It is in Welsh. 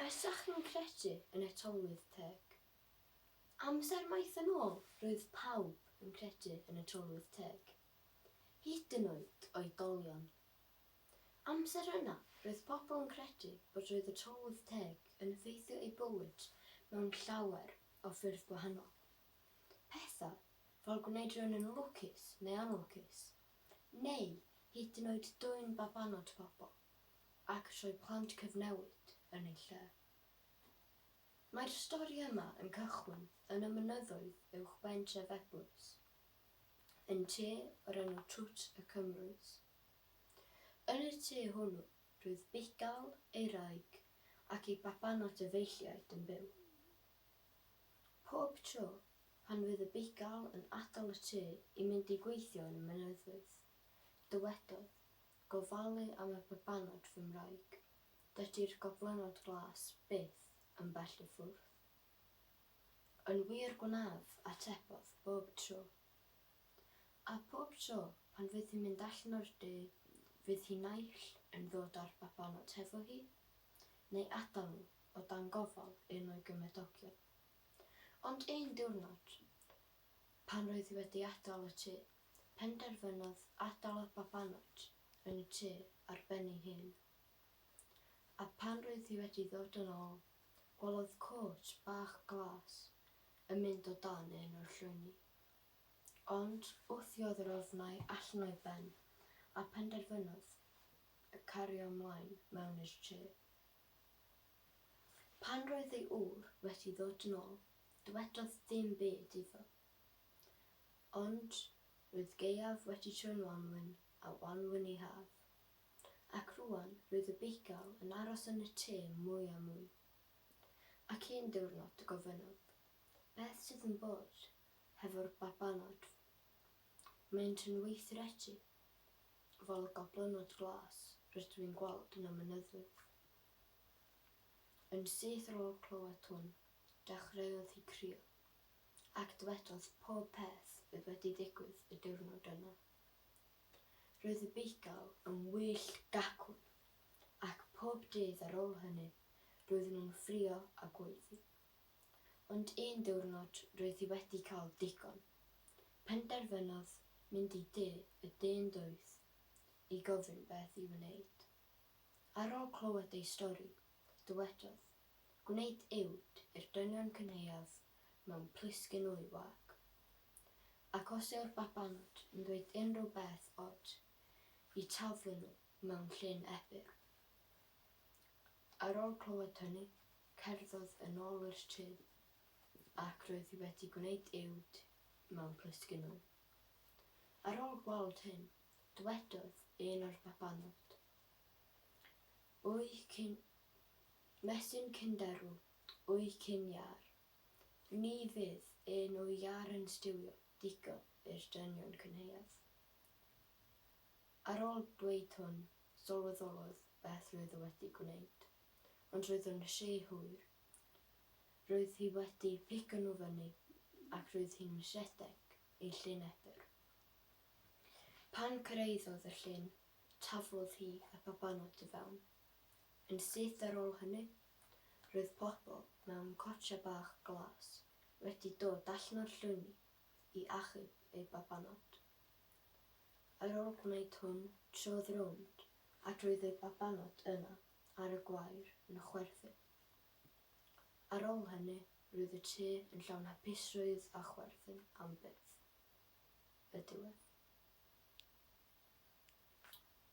Ysach chi'n credu yn y tylwyth teg? Amser maith yn ôl, roedd pawb yn credu yn y tylwyth teg. Hyd yn oed oedolion. Amser yna, roedd pobl yn credu bod roedd y tylwyth teg yn effeithio eu bywyd mewn llawer o ffyrdd gwahanol. Pethau fel gwneud rhywun yn lwcus neu anlwcus, neu hyd yn oed dwyn babanod pobl. Ac rhoi plant cyfnewid yn eu lle. Mae'r stori yma yn cychwyn yn y mynyddoedd uwch ben Trefeglwys, yn tŷ o'r enw Twt y Cymrwys. Yn y tŷ hwnnw roedd bugail, ei wraig, ac ei babanod efeilliaid yn byw. Pob tro pan fydd y bugail yn adael y tŷ i mynd i gweithio yn y mynyddoedd, dywedodd, Gofalu am y babanod fy mraig, dydi'r goblynnod glas byth yn bell i ffwrdd. Yn wir gwnaf, atebodd, bob tro. A phob tro pan fydd hi'n mynd allan o'r dŷ, fydd hi naill yn ddod â'r babanod hefo hi, neu adael nhw o dan gofal un o'i gymydogion. Ond un diwrnod, pan roedd hi wedi adael y tŷ, Penderfynodd adael y babanod yn y tŷ ar ben ei hun. A phan roedd hi wedi ddod yn ôl, gwelodd cot bach glas yn mynd o dan un o'r llwyni. Ond wthiodd yr ofnau allan o'i ben a phenderfynodd cario ymlaen mewn i'r tŷ. Pan roedd ei ŵr wedi ddod yn ôl, dywedodd dim byd iddo. Ond, roedd gaeaf wedi troi'n wanwyn, a wanwyn i haf. Ac rŵan, roedd y bugail yn aros yn y tŷ mwy a mwy. Ac un diwrnod, gofynnodd, Beth sydd yn bod hefo'r babanod? Maent yn weithredu fel y goblynnod glas rydw i'n gweld yn y mynyddoedd. Yn syth ar ôl clywed hwn, dechreuodd hi crio. Ac dywedodd pob peth oedd wedi digwydd y diwrnod yna. Roedd y bugail yn wyllt gacwn, ac pob dydd ar ôl hynny roedden nhw'n ffrio a gweiddi. Ond un diwrnod roedd hi wedi cael digon. Penderfynodd mynd i dŷ y dyn doeth i gofyn beth i'w wneud. Ar ôl clywed ei stori, dywedodd, Gwneud uwd i'r dynion cynhaeaf mewn plisgyn wy wag. Ac os yw'r babanod yn dweud unrhyw beth od, i taflu nhw mewn llyn ebr. Ar ôl clywed hynny, cerddodd yn ôl i'r tŷ, ac roedd hi wedi gwneud uwd mewn plisgyn wy. Ar ôl gweld hyn, dywedodd un o'r babanod, Wy cyn Mesyn cyn-derw, wy cyn iâr. Ni fydd un wy iâr yn stiwio digon i'r dynion cynhaeaf. Ar ôl dweud hwn, sylweddolodd beth roedd o wedi gwneud. Ond roedd o'n rhy hwyr. Roedd hi wedi pigo nhw fyny ac roedd hi'n rhedeg i Llyn Ebr. Pan cyrhaeddodd y llyn, taflodd hi y babanod i fewn. Yn syth ar ôl hynny, roedd pobl mewn cotiau bach glas wedi dod allan o'r llwyni i achub eu babanod. Ar ôl gwneud hwn, trodd rownd ac roedd eu babanod yna ar y gwair yn chwerthin. Ar ôl hynny, roedd y tŷ yn llawn hapusrwydd a chwerthin am byth. Y diwedd.